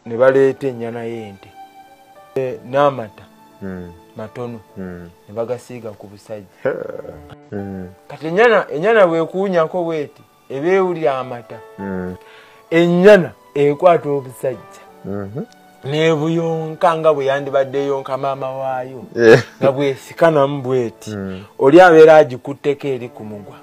Ne baleeta ennyana y'ente n'amata matono ne bagasiiga ku busajja. Kati ennyana bwekuunyako bweti eba ewulira amata. Ennyana ekwata obusajja nebuyonka nga bwe yandibadde eyonka maama waayo, nga bwesikanamu bweti. Oli abeera agikutteko eri ku mugwa,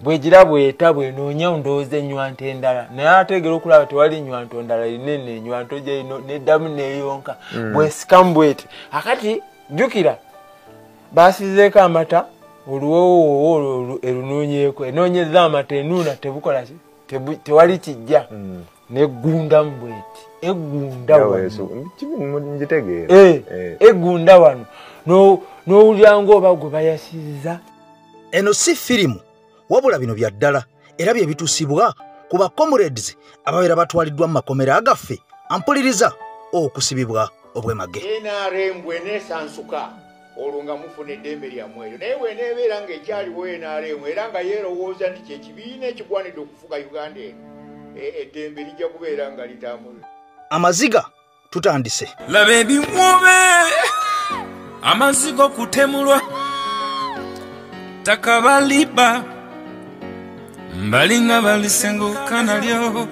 bwegira bweta bwenoonya ndowooza ennywanto endala, naye ategera okulaba tewali nnywanto ndala linene, ennywanto gyerino neddamu neeyonka, bwesikamu bweti. Akati jjukira basizeeko amata, oluwoowo olwo erunoonyeeko, enoonyeza amata, enuuna tebukola ki, tewali kijja, neggundamu bweti, eggunda wano, eggunda wano n'owulira ng'oba gwe bayasizza. Eno si firimu, wabula bino bya ddala era bye bituusibwa ku ba comrades ababeera batwaliddwa mu makomera agaffe ampuliriza okusibibwa obwemage. NRM bw'eneesansuka olwo nga mufuna eddembe lyammwe eryo, naye bw'eneebeera ng'ekyaliwo NRM era nga yeerowooza nti kye kibiina ekigwanidde okufuga Uganda eno, eddembe lijja kubeera nga litambula. Amaziga tutandise. Laba ebiwoobe, amaziga okutemulwa, takabaliba mbalinga balisenguka nalyo,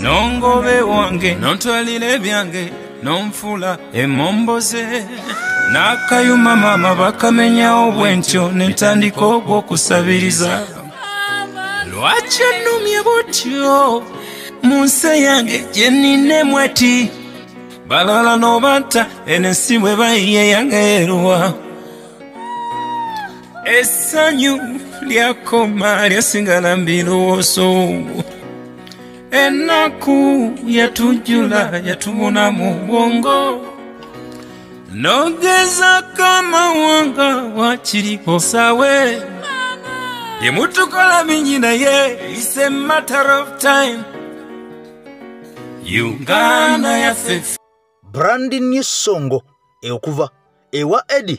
nongobe wange nontwalira ebyange, nonfula emomboze, n'akayuma maama bakamenyawo bwentyo, nentandika ogw'okusabiriza. Lwaki onnumye bw'otyo mu nsi yange gye nnina emweti, balala n'obatta eno ensi bwe bayiye yange eruwa. Essanyu lyakoma lyasigala mbirowoozo, ennaku yatujjula yatubuna mu bwongo, nogezako amawanga wakiri osaawe. Bye mutukola bingi naye it's a matter of time. Uganda yaffe. Brand new song okuva ewa Eddy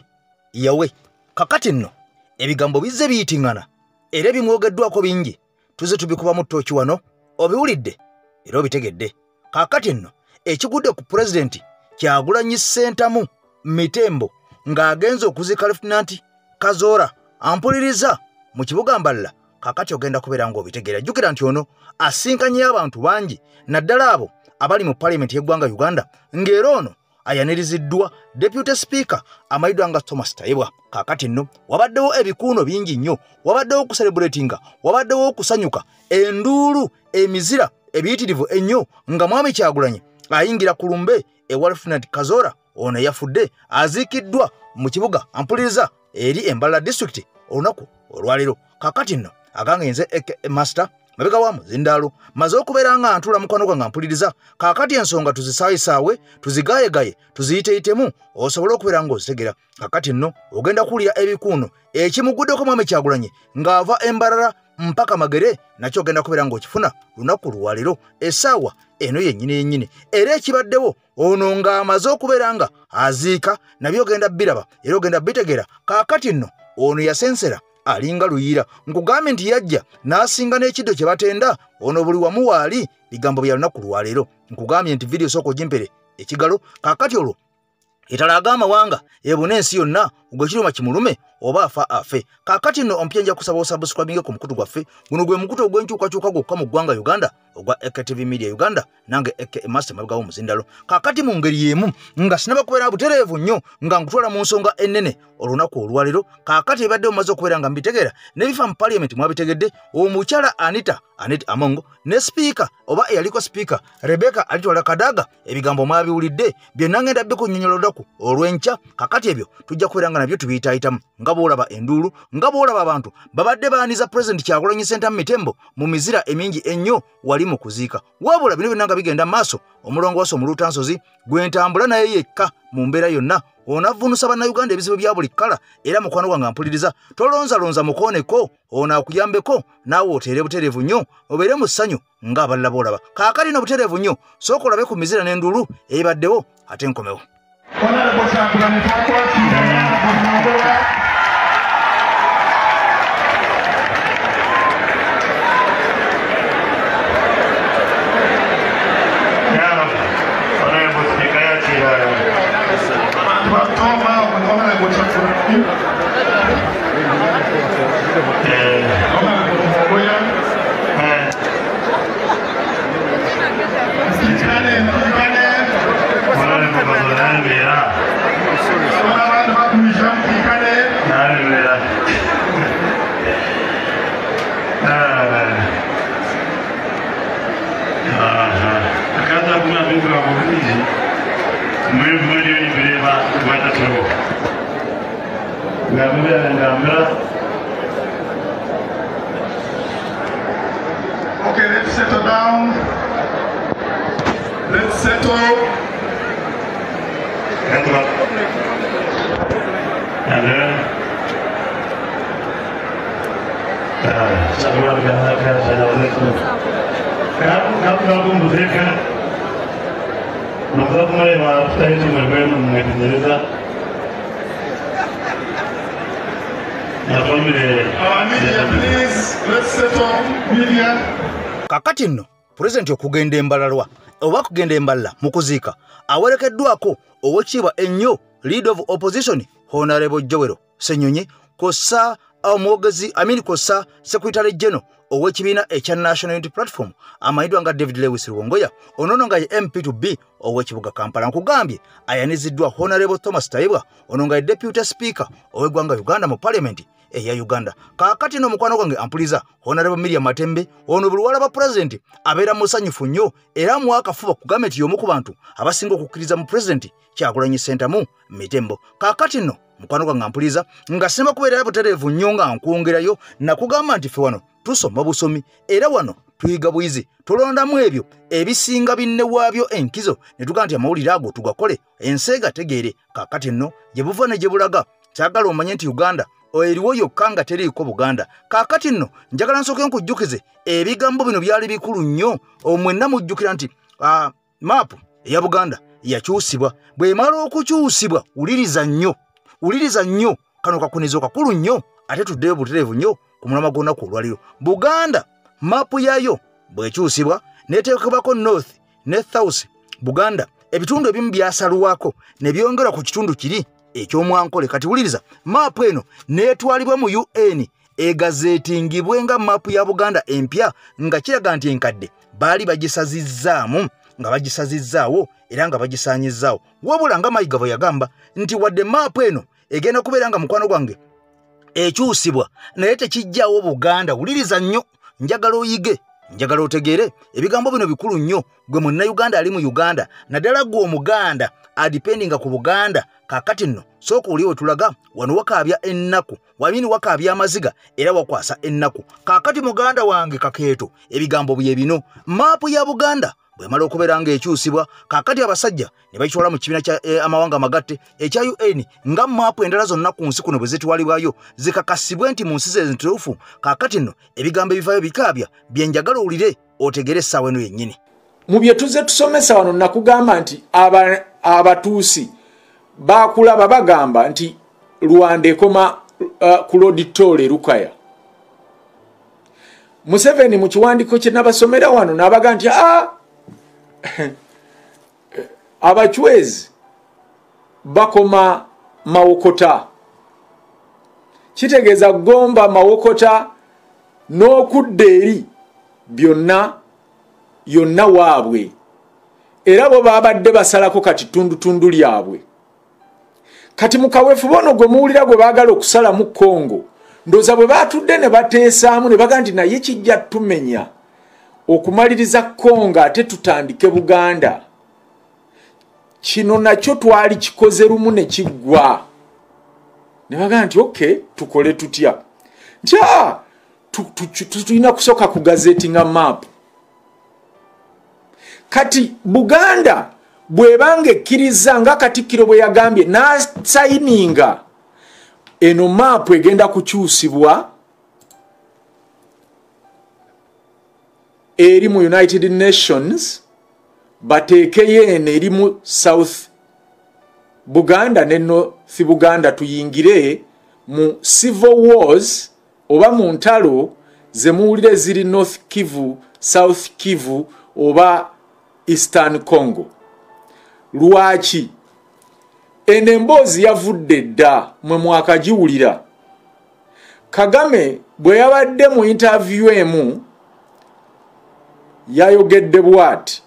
Yawe. Kakati nno ebigambo bizze biyitingana era ebimwogeddwako bingi, tuze tubikubamu ttooki wano, obiwulidde era obitegedde. Kakati nno ekigudde ku pulezidenti Kyagulanyi Ssentamu Mitembo ng'agenze okuziika Lieutenant Kazoora ampuliriza mu kibuga Mbalala, kakati ogenda kubeera ng'obitegeera. Jjukira nti ono asinkanye abantu bangi naddala abo abali mu paalamenti y'eggwanga Uganda, ng'era ono ayaniriziddwa Deputy Speaker amayiddwa nga Thomas Tayebwa. Kakati nno wabaddewo ebikuuno bingi nnyo, wabaddewo okucelebratinga, wabaddewo okusanyuka, enduulu, emizira ebiyitirivu ennyo nga Mwami Kyagulanyi ayingira ku lumbe ewa Lieutenant Kazoora ono yafudde aziikiddwa mu kibuga ampuliriza eri Embalala district olunaku olwaleero. Kakati nno agange nze AK Master mabega wa muzindaalo maze okubeera nga ntula mukwano gwange mpuliriza. Kakati ensonga tuzisaayisaawe, tuzigayegaye, tuziyiteyitemu osobole okubeera ng'ozitegera. Kakati nno ogenda kuwulira ebikuuno ekimuguddeko Mwami Kyagulanyi ng'ava Embalala mpaka Magere, nakyo ogenda kubeera ng'okifuna lunaku lwaleero essaawa eno yennyini yennyini. Era ekibaddewo ono ng'amaze okubeera nga aziika nabyo ogenda biraba era ogenda bitegera. Kakati nno ono yasensera alinga luyiira, nkugambye nti yajja n'asinga n'ekiddo kye batenda, ono buli wamu waali bigambo bya lunaku lwaleero. Nkugambye nti vidiyo sooka ogimpere ekigalo. Kakati olwo etalaga amawanga ebuna ensi yonna gwe kiruma kimulume oba afa afe. Kakati nno ompya nja kusaba osubscribinge ku mukutu gwaffe guno, gwe mukutu ogw'enkyukakyuka gwokka mu ggwanga Uganda ogwa AKTV Media Uganda, nange AK Master mabugawo muzindalo. Kakati mu ngeri y'emu nga sinaba kubeera butereevu nnyo nga nkutwala mu nsonga ennene olunaku olwaleero, kakati ebadde omaze okubeera nga mbitegeera n'ebifa mu parliament mwabitegedde, omukyala Anita Annet Among ne speaker oba eyaliko speaker Rebecca Alitwala Kadaga ebigambo mwabiwulidde byonna ngenda bikunnyonnyola olunaku olw'enkya. Kakati ebyo tujja kubeera nga nabyo tubiyitaayitamu nga bw'olaba enduulu, nga bw'olaba abantu babadde baaniza Pulezidenti Kyagulanyi Ssentamu Mitembo mu mizira emingi ennyo wali mu kuziika. Wabula bino byonna nga bigenda mu maaso, omulongoosi omuluutansozi gwe ntambula naye yekka mu mbeera yonna ono avvuunusa bannayuganda ebizibu bya buli kkala. Era mukwano gwange mpuliriza, tolonzalonza mukooneko, ono akuyambeko naawe oteere butereevu nnyo obeere mu ssanyu ng'abalala b'olaba. Kaakati no butereevu nnyo, sooka olabe ku mizira n'enduulu ebaddewo ate nkomewo. Okay, let's settle down. Let's settle. Our media, please, let's settle. Media. Kakati nno pulezidenti okugenda embalalwa oba kugenda embalala mu kuziika awerekeddwako oweekitiibwa ennyo leader of opposition Honorable Joel Ssenyonyi kw'ossa omwogezi Amin kw'ossa Secretary General ow'ekibiina ekya National Unity Platform amanyiddwa nga David Lewis Rubongoya, ono nga ye MP2B ow'ekibuga Kampala. Nkugambye ayaniziddwa Honorable Thomas Tayebwa, ono nga ye Deputy Speaker ow'eggwanga Uganda mu Parliament eya Uganda. Kaakati no mukwano gwange ampuliza Honorable Miriam Matembe, ono buli walaba President abeera musanyufu nnyo era amuwa akafuba kugamba nti y'omu ku bantu abasinga okukkiriza mu President Kyagulanyi Ssentamu Mitembo. Kaakati nno mukwano gwange ampuliza nga sinaba kubeerayo butereevu nnyo nga nkwongerayo nakugamba nti ffe wano tusoma busomi era wano tuyiga buyizi, tulondamu ebyo ebisinga binne waabyo enkizo ne tugamba nti amawulire ago tugakole ensi egategeere. Kaakati nno gye buva ne gye bulaga kyagala omanye nti Uganda eriwo yokka nga teriiko Buganda. Kaakati nno njagala nsooke nkujjukize ebigambo bino byali bikulu nnyo. Mwenna mujjukira nti maapu eya Buganda yakyusibwa. Bw'emala okukyusibwa wuliriza nnyo, wuliriza nnyo, kano kakunizo kakulu nnyo ate tuddeyo butereevu nnyo ku mulamwa gw'olunaku olwaleero. Buganda maapu yaayo bw'ekyusibwa n'eteekebwako North ne South Buganda, ebitundu ebimu byasalwako ne byongerwa ku kitundu kiri eky'omwankole. Kati wuliriza, maapu eno n'etwalibwa mu UN egazeetingibwe nga maapu ya Buganda empya, nga kiraga nti enkadde baali bagisazizzaamu nga bagisazizzaawo era nga bagisaanyizzaawo. Wabula nga Mayiga bwe yagamba nti wadde maapu eno egenda kubeera nga mukwano gwange ekyusibwa naye tekijjaawo Buganda. Wuliriza nnyo, njagala oyige, njagala otegeere ebigambo bino bikulu nnyo gwe munnayuganda ali mu Uganda, naddala gwe Omuganda adipendinga ku Buganda. Kaakati nno sooka oli wetulaga wano wakaabya ennaku, wamini wakaabya amaziga era wakwasa ennaku. Kaakati muganda wange Kakeeto, ebigambo bye bino. Maapu ya Buganda bwemala okubeera ng'ekyusibwa, kaakati abasajja ne bakitwala mu kibiina kya amawanga amagatte ekya UN nga maapu endala zonna ku nsi kuno bwe zitwalibwayo zikakasibwe nti mu nsi ze ntuufu. Kaakati nno ebigambo ebivaayo bikaabya bye njagala owulire otegere essaawa eno yennyini. Mu bye tuzze tusomesa wano nakugamba nti abatuusi bakulaba bagamba nti Rwanda ekoma ku Loditole Lukaya. Museveni mu kiwandiiko kye nabasomera wano n'abaga nti abachwezi bakoma Mawokota, kitegeeza Gomba, Mawokota n'okudda eri byonna yonna waabwe, era bo babadde basalako kati tundutundu lyabwe. Kati mu kaweefube ono gwe muwulira gwe baagala okusalamu Congo, ndowooza bwe baatudde ne bateesaamu ne bagaa nti naye kijja tumenya okumaliriza Congo ate tutandike Buganda. Kino nakyo twali kikoze lumu ne kiggwa. Ne bagaa nti okay, tukole tutya? Nti tulina kusooka ku gazetinga map. Kati Buganda bw'ebanga ekkiriza nga Katikkiro bwe yagambye n'asayininga, eno maapu egenda kukyusibwa eri mu United Nations, bateekeyo eno eri mu South Buganda ne North Buganda, tuyingire mu civil wars oba mu ntalo ze muwulire ziri North Kivu, South Kivu oba Eastern Congo. Lwaki? Eno emboozi yavudde dda, mwe mwakagiwulira. Kagame bwe yabadde mu interview emu yayogedde bw'ati,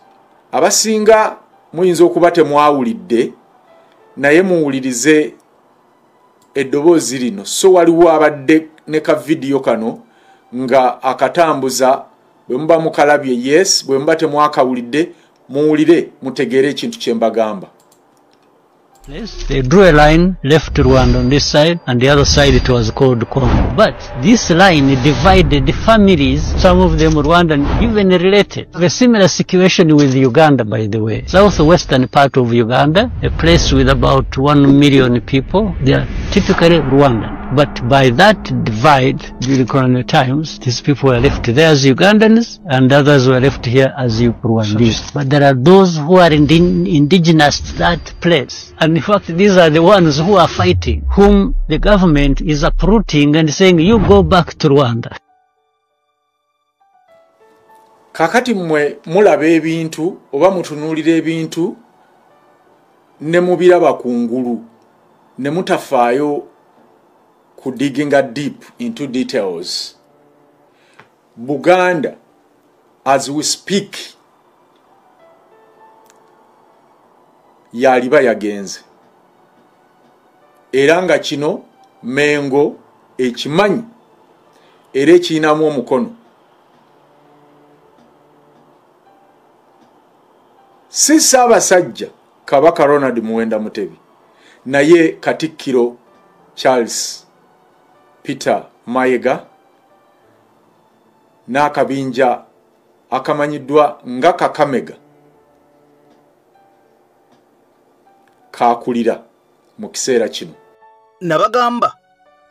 abasinga muyinza okuba temwawulidde, naye muwulirize eddoboozi lino. So waliwo abadde ne ka vidiyo kano nga akatambuza, bwe muba mukalabye yes, bwe muba temwakawulidde muwulire mutegeere ekintu kye mbagamba. They drew a line, left Rwanda on this side, and the other side it was called Congo. But this line divided the families, some of them Rwandan, even related. A similar situation with Uganda, by the way. Southwestern part of Uganda, a place with about 1 million people, they are typically Rwandan. But by that divide, during colonial times, these people were left there as Ugandans, and others were left here as Rwandese. But there are those who are indigenous to that place. And in fact, these are the ones who are fighting, whom the government is uprooting and saying, you go back to Rwanda. Kakati mmwe mulaba ebintu, oba mutunuulira ebintu, ne mubiraba kungulu, ne mutafaayo ku digging deep into details. Buganda, as we speak, yaliba yagenze. Era nga kino Mengo ekimanyi era ekiyinamu omukono. Si Ssaabasajja Kabaka Ronald Muwenda Mutebi, naye Katikkiro Charles Peter Mayiga n'akabinja akamanyiddwa nga Kakamega kakulira mu kiseera kino. Nabagamba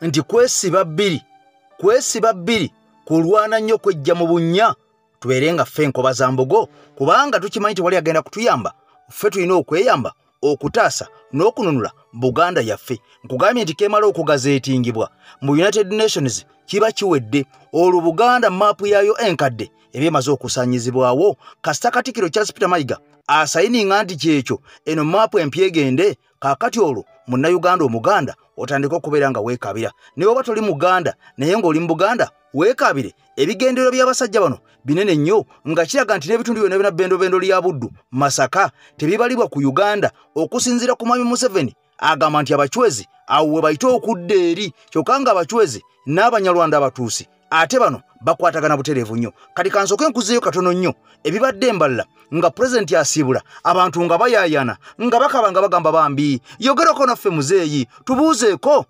nti kwesiba bbiri kulwana nnyo kwejja mu bunnya, tubeere nga ffe enkoba za mbogo, kubanga tukimanyi tewali agenda kutuyamba. Ffe tulina okweyamba okutaasa n'okununula Buganda yaffe. Nkugambye nti kemala okugazeetingibwa mu United Nations kiba kiwedde, olwo Buganda maapu yaayo enkadde ebyemaze okusaanyizibwawo. Kasita Katikkiro Charles Peter Mayiga asayininga nti kyekyo, eno maapu empya egende. Kaakati olwo munnayuganda omuganda otandika okubeera nga weekabira. Naye oba toli muganda naye ng'oli mu Buganda, weekabire. Ebigendererwa by'abasajja bano binene nnyo, nga kiraga nti n'ebitundu byonna byonna bendobendo lya Buddu, Masaka tebibalibwa ku Uganda. Okusinziira ku Mwami Museveni agamba nti abachwezi awo we bayita okudda eri, kyokka nga abachwezi n'Abanyarwanda abatuusi ate bano bakwatagana butereevu nnyo. Kati kansooke nkuzeeyo katono nnyo ebibadde embalala nga pulezidenti asiibula abantu nga bayaayana nga bakaba nga bagamba bambi yogerako naffe muzeeyi tubuuzeeko.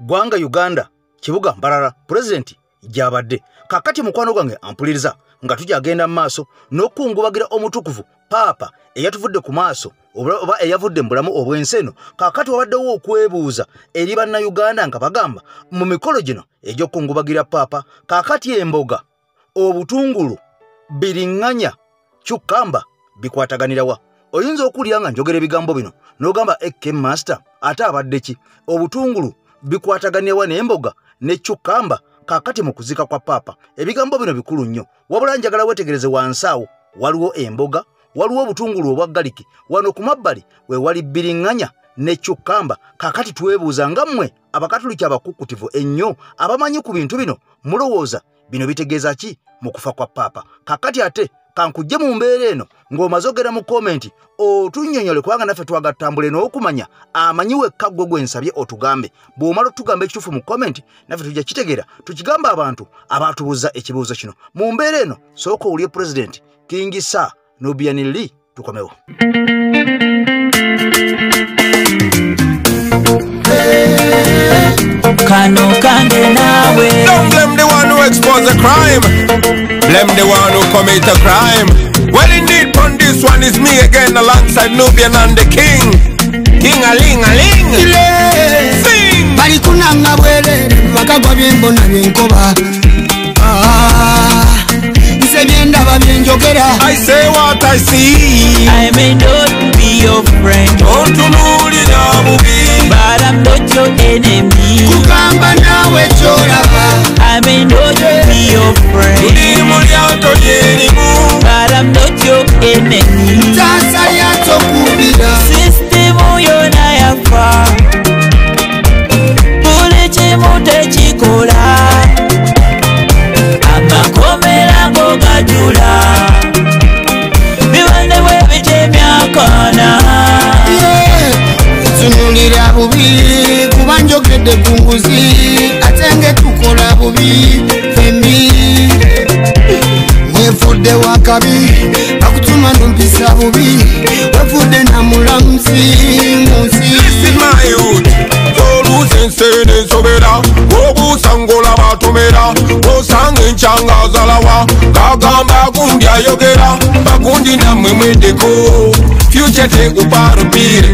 Gwanga Uganda kibuga Mbarara president gyabadde. Kakati mukwano gwange ampuliriza nga tujagenda mu maaso n'okungubagira omutukuvu Paapa eyatuvudde ku maaso oba eyavudde mu bulamu obw'ensi eno. Kakati wabaddewo okwebuuza eri bannayuganda nga bagamba mu mikolo gino egy'okungubagira Paapa, kakati emboga, obutungulu, biriŋŋanya, kyukamba bikwataganirawa? Oyinza okuwulira nga njogera ebigambo bino n'ogamba AK Master ate abadde ki? Obutungulu bikwataganirawa n'emboga ne kyukamba? Kakati mu kuzika kwa Paapa ebigambo bino bikulu nnyo, wabula njagala weetegereze wansi awo waliwo emboga, waliwo obutungulu obwa galiki, wano ku mabbali we wali biriŋŋanya ne kyukamba. Kakati twebuuza nga mmwe abakatuliki abakukutivu ennyo abamanyi ku bintu bino, mulowooza bino bitegeeza ki mu kufa kwa Paapa? Kakati ate Kankujje mu mbeera eno ng'omaze ogera mu komenti otunnyonnyole, kubanga naffe twagatambule n'okumanya amanyi wekka ggwe gwe nsabye otugambe. Bw'omala otugamba ekituufu mu komenti, naffe tujja kitegeera tukigambe abantu abaatubuuza ekibuuzo kino. Mu mbeera eno sooka owulire Pulezidenti King Saha Nubian Li, tukomewo. Kano kange nawe. Don't blame the one who exposed the crime, blame the one who commit a crime. Well indeed, pon this one is me again alongside Nubian and the King. King a ling a ling. Sing. Bali kunanga bwele bakagwa byembona byenkoba. Nze byendaba byenjogera. I say what I see. I may not be your friend. Ontunulira bubi, but I'm not your enemy. Kugamba nawe kyolaba. I may not be your friend. Tuli mu lyato lyerimu, but I'm not your enemy. Tasa lyatokubira. System yona yafa, buli kimu tekikola, amakomera go gajula, bibande bwe bitemyakana. Tunulira bubi kuba njogedde ku nguzi, ate nge tukola bubi fembi. Wefudde wakabi bakutuma nompisa bubi, wefudde namulamuzi munsi. Listen my youth, oluusi ensi nensobera, obuusa ng'olaba atomera, osanga enkyanga azalawa, kagamba gundi ayogera, bagundi nammwe mweddeko. Future tekuparupire,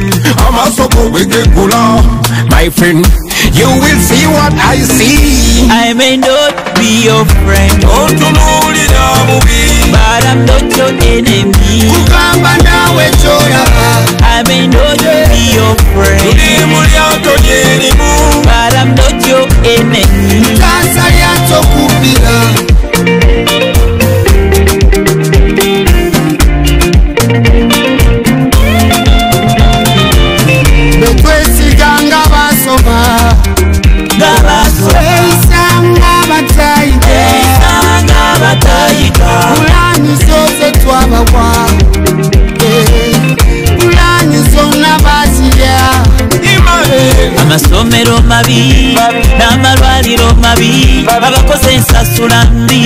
amaaso go bwe geggula. My friend, you will see what I see. I may not be your friend. Ontunulira bubi, but I'm not your enemy. Kugamba nawe kyolaba. I may not be your friend. Tuli mu lyato lyerimu, but I'm not your enemy. Tasa lyatokubira. Betwesiganga basoma, beeyisanga batayiga, pulaani zo ze twabawa, pulaani zonna bazirya. Amasomero mabi n'amalwaliro mabi, abakozi ensasula mbi,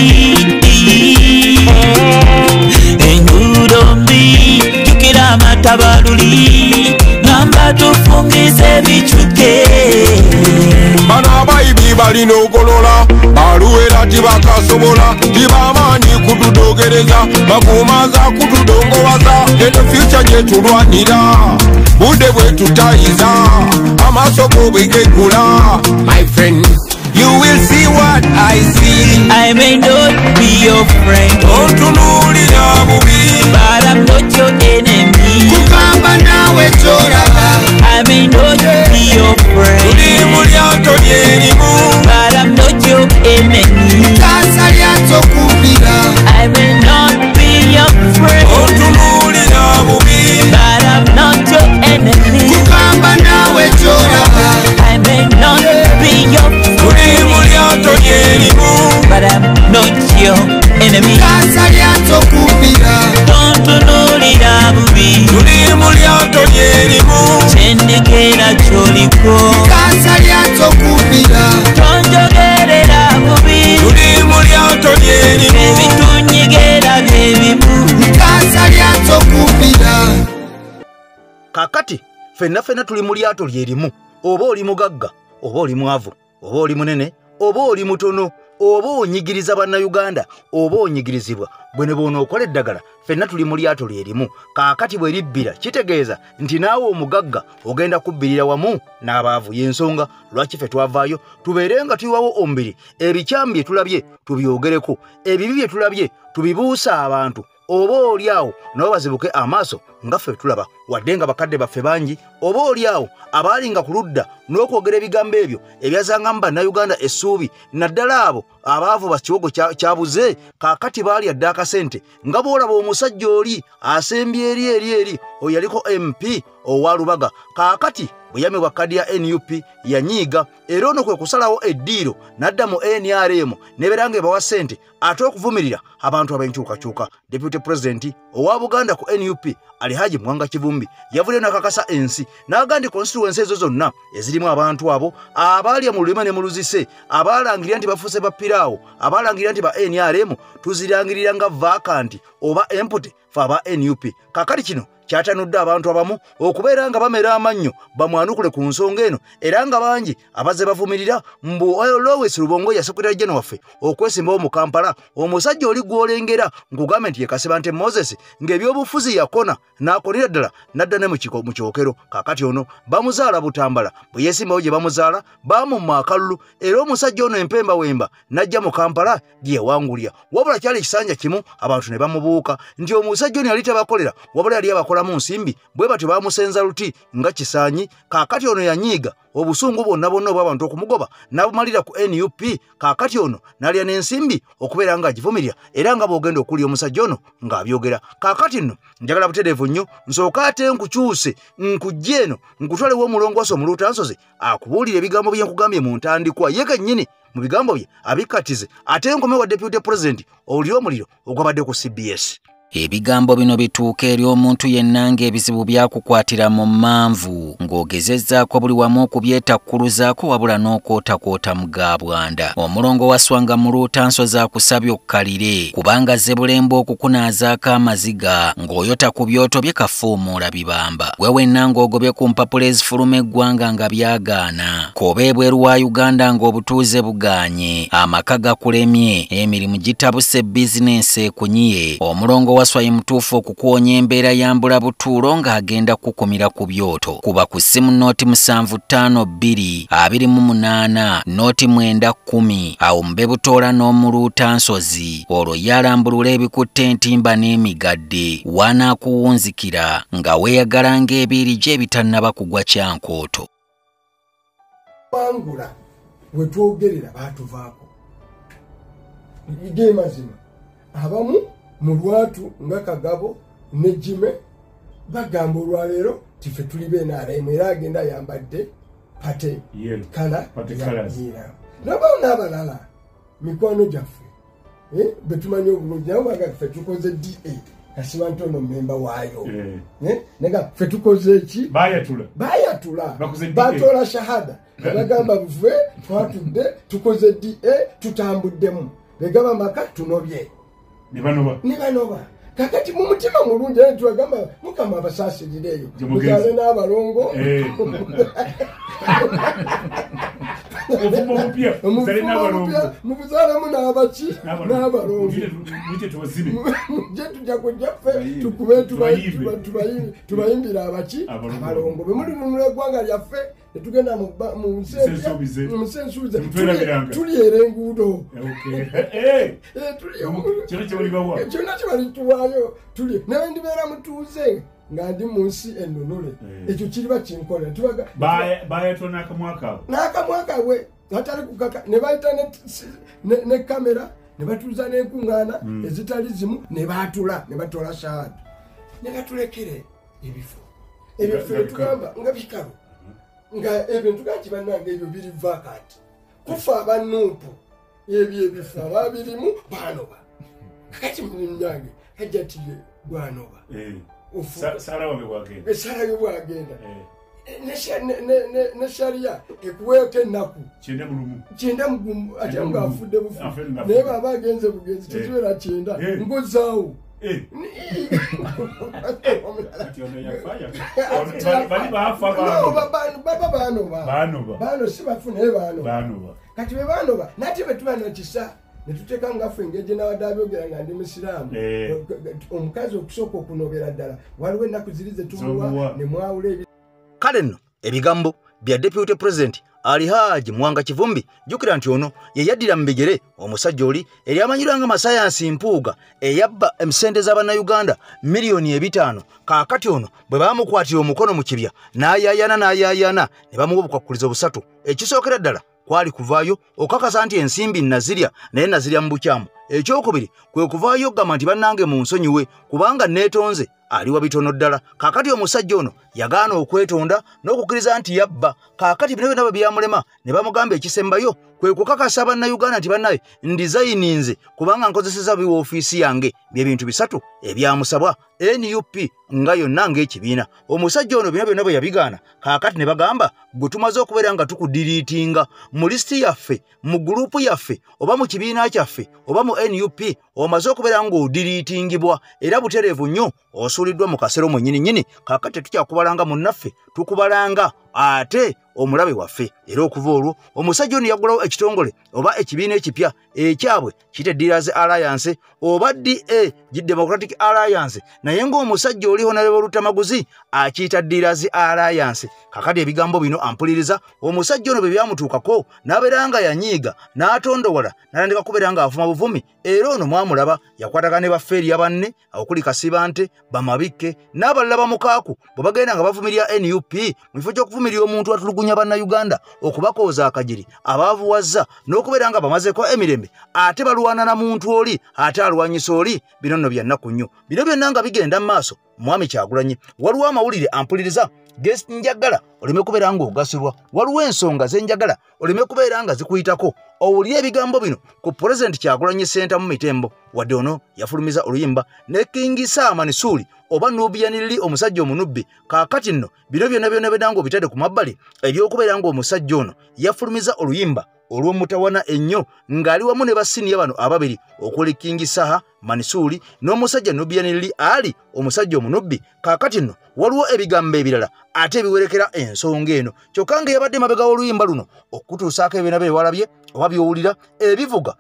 enguudo mbi, jjukira amatabaluli, ngamba tufungize ebicuke. Bano abayibi balina okolola, baluwera tibakasobola, tibamaanyi kutudogereza, bakumaza kutudongowaza. Eno future gye tulwanira, budde bwe tutayiza, amaaso go bwe geggula. My friend, you will see what I see. I may not be your friend. Ontunulira bubi, but I'm not your enemy. Kugamba nawe kyolaba. I may not be your friend. Tuli mu lyato lyerimu, but I'm not your enemy. Tasa lyatokubira. I may not be your friend. Ontunulira bubi, but I'm not your enemy. Kugamba nawe kyolaba. I may not be your friend. Tuli mu lyato lyerimu, but I'm not your enemy. Tasa lyatokubira. Tontunulira bubi, tuli mu lyato lyerimu, kyendikera kyoliko. Tasa lyatokubira. Tonjogerera bubi, tuli mu lyato lyerimu, ebitunyigera bye bimu. Tasa lyatokubira. Kakati ffenna ffenna tuli mu lyato lyerimu, oba oli mugagga, oba oli mwavu, oba oli munene, oba oli mutono, oba onyigiriza bannayuganda, oba onyigirizibwa, bwe ne bw'onookola eddagala, ffenna tuli mu lyato lyerimu. Kaakati bwe libbira kitegeeza nti naawe omugagga ogenda kubbirira wamu n'abaavu. Y'ensonga lwaki ffe twavaayo tubeere nga tuyiwawo omubiri, ebikyamu bye tulabye tubyogereko, ebibi bye tulabye tubibuusa abantu, oba oli awo nabo bazibuke amaaso nga ffe tulaba. Wadde nga bakadde baffe bangi, oba oli awo abaalinga ku ludda n'okwogera ebigambo ebyo ebyazangamu bannayuganda essuubi, naddala abo abaavu bakiwogo kyabuze kaakati baali adde akasente nga bw'olaba omusajja oli asembye eri eri eri oyo yaliko MP owa Lubaga. Kaakati bwe yamibwa kadi ya NUP yanyiiga era ono kwe kusalawo eddiiro n'adda mu NRM nebeera ng'ebawa ssente ate okuvumirira abantu ab'enkyukakyuka. Deputy President owa Buganda ku NUP Alhaji Muwanga Kivumbi yavuddeyo n'akakasa ensi n'agamba nti constituency ezo zonna ezirimu abantu abo abaalya mu lulima ne mu luzise, abaalangirira nti bafuuse ba piraawo, abaalangirira nti ba NRM tuzirangirira nga vacant oba empty fe aba NUP. Kaakati kino kyatanudde abantu abamu okubeera nga bamera amannyo bamwanukule ku nsonga eno era nga bangi abazze bavumirira mbu Lewis Rubongoya Secretary General waffe okwesimbawo mu Kampala omusajja oli gw'olengera nkugambe nti ye Kasibante Moses ng'ebyobufuzi yakona n'akolera ddala n'adda ne mu kyokero. Kaakati ono bamuzaala Butambala bwe yeesimbawo gye bamuzaala baamumma akalulu era omusajja ono empembawemba n'ajja mu Kampala gye yawangulya. Wabula kyali ekisanja kimu abantu ne bamubuuka nti omusajja ono yali tabakolera wabula yali abakola mu nsimbi bwe batyo bamusenza luti nga kisaanyi. Kaakati ono yanyiiga obusungu bwonna bwonna obw'abantu okumugoba n'abumalira ku NUP. Kaakati ono n'alya n'ensimbi okubeera ng'agivumirira era nga bw'ogenda okulya omusajja ono ng'abyogera. Kaakati nno njagala butereevu nnyo nsooka ate nkukyuse nkujje eno nkutwalewo omulongoosi omuluutansozi akubuulira ebigambo bye nkugambye mu ntandikwa ye kennyini mu bigambo bye abikkatize ate nkome wa Deputy President owulire omuliro ogwabadde ku CBS. Ebigambo bino bituuka eri omuntu yenna ng'ebizibu byakukwatira mu mmanvu ng'ogezezzaako buli wamu okubyetakkuluzaako wabula n'okwotakwota mu gabwanda. Omulongo waswanga Muluutansozi akusabye okkalire kubanga Zebulembe okukunaazaako amaziga ng'oyota ku byoto bye kafuumuula bibamba. Gwe wenna ng'ogobye ku mpapula ezifuluma eggwanga nga byagaana, k'oba ebweru wa Uganda ng'obutuuze bugaanye, amaka gakulemye, emirimu gitabuse, bizinensi ekunyiye. Omulongo waswa ye mutuufu okukuwonya embeera ya mbulabutuulo ng'agenda kukumira ku byoto. Kuba ku ssimu 0752 28 0910 awo mbe butoola n'omuluutansozi olwo yalambulula ebikutte entimba n'emigadde wanaakuwunzikira nga weeyagala ng'ebiiri gye ebitannaba kugwa kyankooto. Wangula we twogerera baatuvaako ge mazima abamu mu lwatu nga Kagabo ne Jime bagamba olwaleero tife tuli b'NRM era agenda ayambadde pate kala yera nabo n'abalala mikwano gyaffe betumanyi obulungi nabo baga ffe tukoze DA Kasibante ono mmemba waayo naga ffe tukoze eki bayatula batoola shahada bagamba bufe twatudde tukoze DA tutambuddemu begaba maka tunobye ne banoba. Kakati mu mutima mulungi era tubagamba Mukama abasaasirireeyo muzaale n'abalongo mubuzaalemu n'abaki n'abalongo mujje tujja kujja ffe tukube tubayimbire abaki abalongo bwe mulinunula eggwanga lyaffe netugenda mu nsi ensuubize tulyera enguudo kyonna kyebalituwaayo tulye naye ndibeera mutuuze nga ndi mu nsi ennunule ekyo kiriba kinkolera. Bayatula n'akamwa n'akamwa kaabwe atali kukaka ne bayita ne kamera ne batuuza n'enkuŋŋaana ezitali zimu ne baatula ne batoola shahada ne batulekere ebifo ebyo ffe tugamba nga bikalu nga ebintu gaki bannange ebyo biri vacant kufa abanuupu ebyo ebifo ababirimu baanoba. Kakati munange hajjati gwanoba esala yo bwagenda ne sharia ekuweeko ennaku 91 ate ng'afudde bufu naye baba agenze bugenzi tekibeera 90 ngozaawo baba baanoba baano si bafu naye baanoba. Kati bwe baanoba nate bwe tuba nakisa ne tuteeka ngaffe engeri gye nabadde abyogera nga ndi musiraamu omukazi okusooka okunobera ddala waliwo ennaku ziri ze tumuwa ne mwawula. Kale nno ebigambo bya Deputy President Alhaji Muwanga Kivumbi. Jjukira nti ono ye yaddira mu bigere omusajja oli eryamanyirwa nga Masayansi Mpuuga eyabba emisente z'Abannayuganda miliyoni 500. Kaakati ono bwe baamukwatira omukono mu kibya n'ayaayana ne bamuwa obukwakkulizo busatu. Ekisookera ddala kwali kuvaayo okakasa nti ensimbi nazirya naye nazirya mu bukyamu. Ekyokubiri kwe kuvaayo okugamba nti bannange mu nsonyiwe kubanga neetonze aliwa bitono ddala. Kaakati omusajja ono yagaana okwetonda n'okukkiriza nti yabba. Kaakati bino byonna bwe byamulema ne bamugamba ekisembayo kwe kukakasa bannayuganda nti bannaye ndizayininze kubanga nkozeseza biwoofiisi yange. Bye bintu bisatu ebyamusabwa NUP nga yonna ng'ekibiina. Omusajja ono bino byonna bwe yabigaana, kaakati ne bagamba gwe tumaze okubeera nga tukudiriitinga mu lisiti yaffe, mu gurupu yaffe, oba mu kibiina kyaffe, oba mu NUP, omaze okubeera ng'odiriitingibwa era butereevu nnyo osuuliddwa mu kasero mwennyini nnyini. Kaakati tetukyakubalanga munnaffe, tukubalanga ate omulabe waffe. Era okuva olwo omusajja ono yaggulawo ekitongole oba ekibiina ekipya ekyabwe kiyite Dealers Alliance oba DA, Democratic Alliance, naye ng'omusajja oli Honorable Lutamaguzi akiyita Dealers Alliance. Kakati ebigambo bino ampuliriza, omusajja ono bwe byamutuukako n'abeera nga yanyiiga n'atondowala n'atandika kubeera ng'avuma buvumi. Era ono mwamulaba yakwatagana ne bafeeriya banne okuli Kasibante, Bamabikke n'abalala bamukaaku bwe bagenda nga bavumirira NUP mu kifo ky'okuvumirira omuntu atulugunya bannayuganda okubakooza akajiri abaavuwazza n'okubeera nga bamazeeko emirembe, ate balwana na muntu oli ate alwanyisa oli. Bino nno bya nnaku nnyo. Bino byonna nga bigenda mu maaso, Mwami Kyagulanyi, waliwo amawulire ampuliriza njagala oleme kubeera ng'ogasirwa, waliwo ensonga ze njagala oleme kubeera nga zikuyitako. Owulire ebigambo bino ku Pulezidenti Kyagulanyi Ssentamu Mitembo. Wadde ono yafulumiza oluyimba ne King Saha Mansuri oba Nubian Li omusajja omunubbi. Kaakati nno bino byonna byonna byonna ng'obitadde ku mabbali eby'okubeera ng'omusajja ono yafulumiza oluyimba olw'omutawana ennyo ng'ali wamu ne basiniya bano ababiri okuli King Saha Mansuri n'omusajja Nubian Li Ali omusajja omunubbi. Kaakati nno waliwo ebigambo ebirala ate ebiwerekera ensonga eno, kyokka nga yabadde mabega w'oluyimba luno okutuusaako ebyonna bye walabye oba by'owulira ebivuga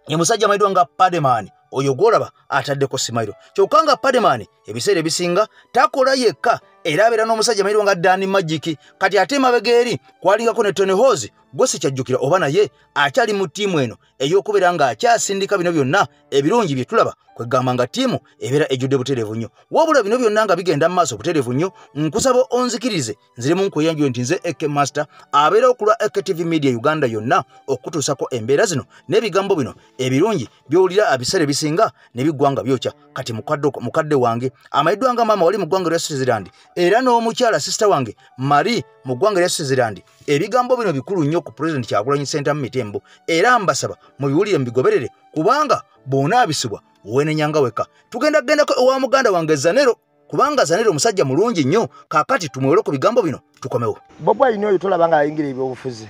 ye musajja amanyiddwa nga Padman oyo gw'olaba ataddeko simayiro. Kyokka nga Padman ebiseera ebisinga takola yekka, era abeera n'omusajja amanyiddwa nga Dan Magic. Kati ate emabega eri kwalingako ne Tony Hozi gwe sikyajjukira oba naye akyali mu ttiimu eno ey'okubeera ng'akyasindika bino byonna ebirungi bye tulaba, kwegamba nga ttiimu ebeera ejjudde butereevu nnyo. Wabula bino byonna nga bigenda mu maaso butereevu nnyo, nkusaba onzikirize nziremu nkweyanjule nti nze AK Master abeera okulwa AK TV Media Uganda yonna okutuusako embeera zino n'ebigambo bino ebirungi by'owulira ebiseera ebisinga ne biggwa nga byokya. Kati mukadde wange amanyiddwa nga maama wali mu ggwanga lya Switzerland era n'omukyala sisita wange Marie mu ggwanga lya Switzerland, ebigambo bino bikulu nnyo ku Pulezidenti Kyagulanyi Ssentamu Mitembo, era mbasaba mubiwulire mubigoberere kubanga bw'onaabisibwa weenenyanga wekka. Tugenda kugendako ewa muganda wange Zanero kubanga Zanero omusajja mulungi nnyo. Kaakati tumuwere ku bigambo bino tukomewo. Bobi Wine oyo tolaba nga ayingira ebyobufuzi,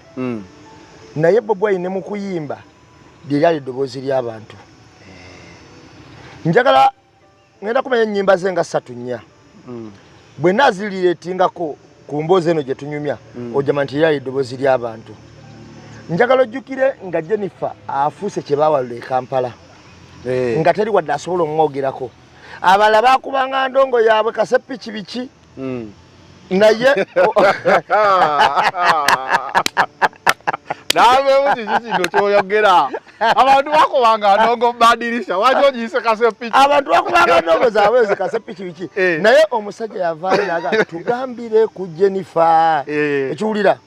naye Bobi Wine mu kuyimba lyali eddoboozi ly'abantu. Njagala ngenda kumanya ennyimba ze nga 3 4 bwe naazirireetingako ku mboozi eno gye tunyumya, ojjama nti lyali eddoboozi ly'abantu. Njagala ojjukire nga Jennifer afuuse kye baawalula e Kampala nga teri wadde asobola omwogerako. Abalala baakubanga ndongo yaabwe kasepiki biki, naye nabeemu kiki kino kyoyogera? Abantu bakubanga ndongo mumadirisha, waki ogiyise kasepiki? Abantu bakubanga ndongo zaabwe zikasepiki biki, naye omusajja yavaayo n'agamba tugambire ku Jennifer. Ekiwulira